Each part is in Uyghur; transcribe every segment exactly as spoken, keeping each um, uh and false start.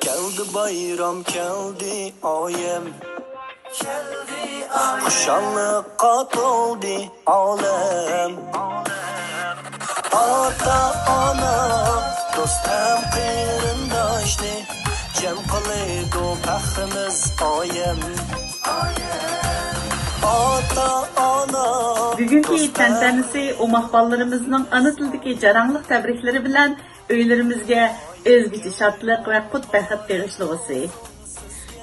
كەلدى بايرام، كەلدى ئايەم. خۇشاللىققا تولدى ئالەم. ئاتا-ئانا، دوست ھەم قېرىنداشنى جەم قىلىدۇ پەخرىمىز ئايەم. ئاتا-ئانا، بۈگۈنكى دوست ھەم تەنتەنىسى ئوماق بالىلىرىمىزنىڭ ئانا تىلدىكى جاراڭلىق تەبرىكلىرى بىلەن ئۆيلىرىمىزگە ئۆزگىچە شادلىق ۋە قۇت بەخت بېغىشلىغۇسى.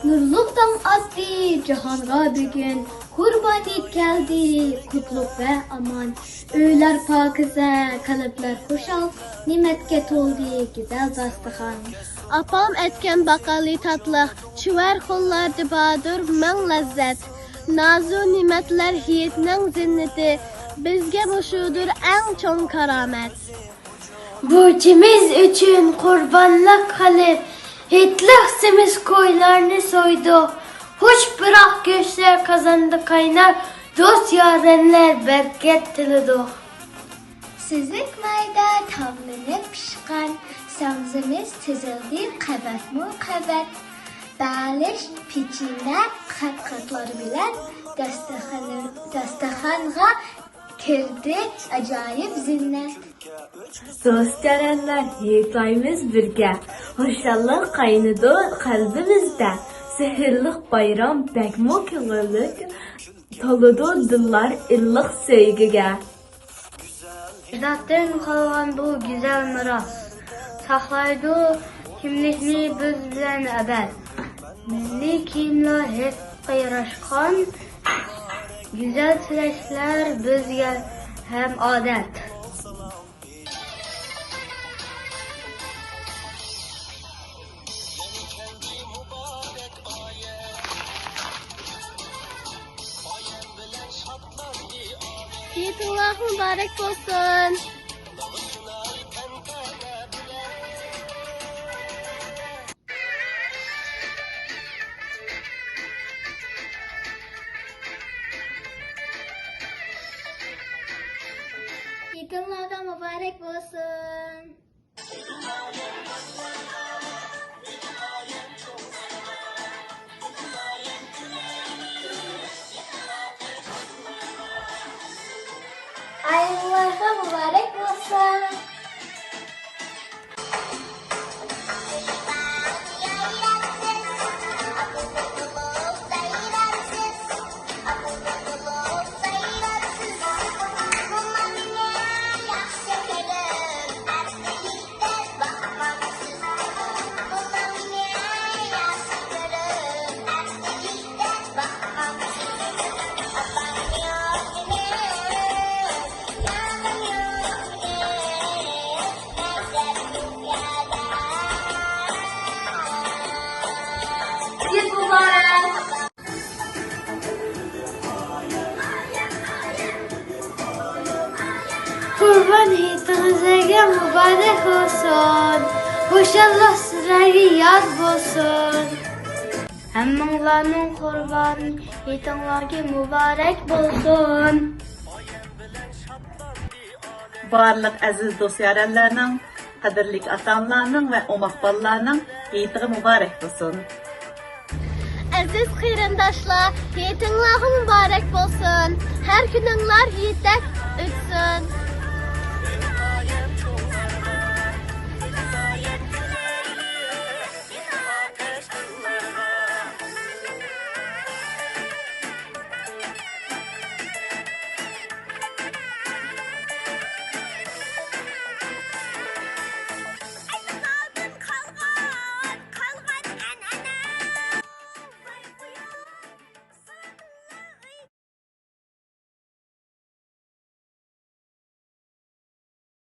نۇرلۇق تاڭ ئاتتى جاھانغا بۈگۈن، قۇربان ھېيت كەلدى، قۇتلۇق ۋە ئامان. ئۆيلەر پاكىزە، قەلبلەر خۇشال، نېمەتكە تولدى گۈزەل داستىخان. ئاپام ئەتكەن باقالى تاتلىق، چۈۋەر قوللاردا باردۇر مىڭ لەززەت. نازۇ نېمەتلەر ھېيتنىڭ زىننىتى، بىزگە مۇشۇدۇر ئەڭ چوڭ كارامەت. بۇرچىمىز ئۈچۈن قۇربانلىق قىلىپ، ھېيتلىق سېمىز قويلارنى سويدۇق. خۇش پۇراق گۆشلەر قازاندا قاينار، دوست يارەنلەر بەرىكەت تىلىدۇق. سۈزۈك مايدا تاۋلىنىپ پىشقان سەۋزىمىز تىزىلدى قەۋەتمۇ قەۋەت. بەلىش، پېچىنە، قات-قاتلار بىلەن داستىخان-، داستىخانغا كىردى ئاجايىپ زىننەت. دوست-يارەنلەر يىغلايمىز بىرگە، خۇشاللىق قاينىدۇ قەلبىمىزدە. سېھىرلىق بايرام بەكمۇ كۆڭۈللۈك، تولىدۇ دىللار ئىللىق سۆيگۈگە. ئەجدادتىن قالغان بۇ گۈزەل مىراس، ساقلايدۇ كىملىكنى بىز بىلەن ئەبەد. مىللىي كىيىملەر ھېيتقا ياراشقان، گۈزەل تىلەكلەر بىزگە ھەم ئادەت. ھېيتىڭلار مۇبارەك بولسۇن! ھېيتىڭلارغا مۇبارەك بولسۇن! ئايىملارغا مۇبارەك بولسۇن! قۇربان ھېيتىڭىزلارغا مۇبارەك بولسۇن! خۇشاللىق سىلەرگە يار بولسۇن! ھەممىڭلارنىڭ قۇربان ھېيتىڭلارغا مۇبارەك بولسۇن! بارلىق ئەزىز دوست-يارەنلەرنىڭ، قەدىرلىك ئاتا-ئانىلارنىڭ ۋە ئوماق بالىلارنىڭ ھېيتىغا مۇبارەك بولسۇن! ئەزىز قېرىنداشلار، ھېيتىڭلارغا مۇبارەك بولسۇن! ھەر كۈنۈڭلار ھېيتتەك ئۆتسۇن!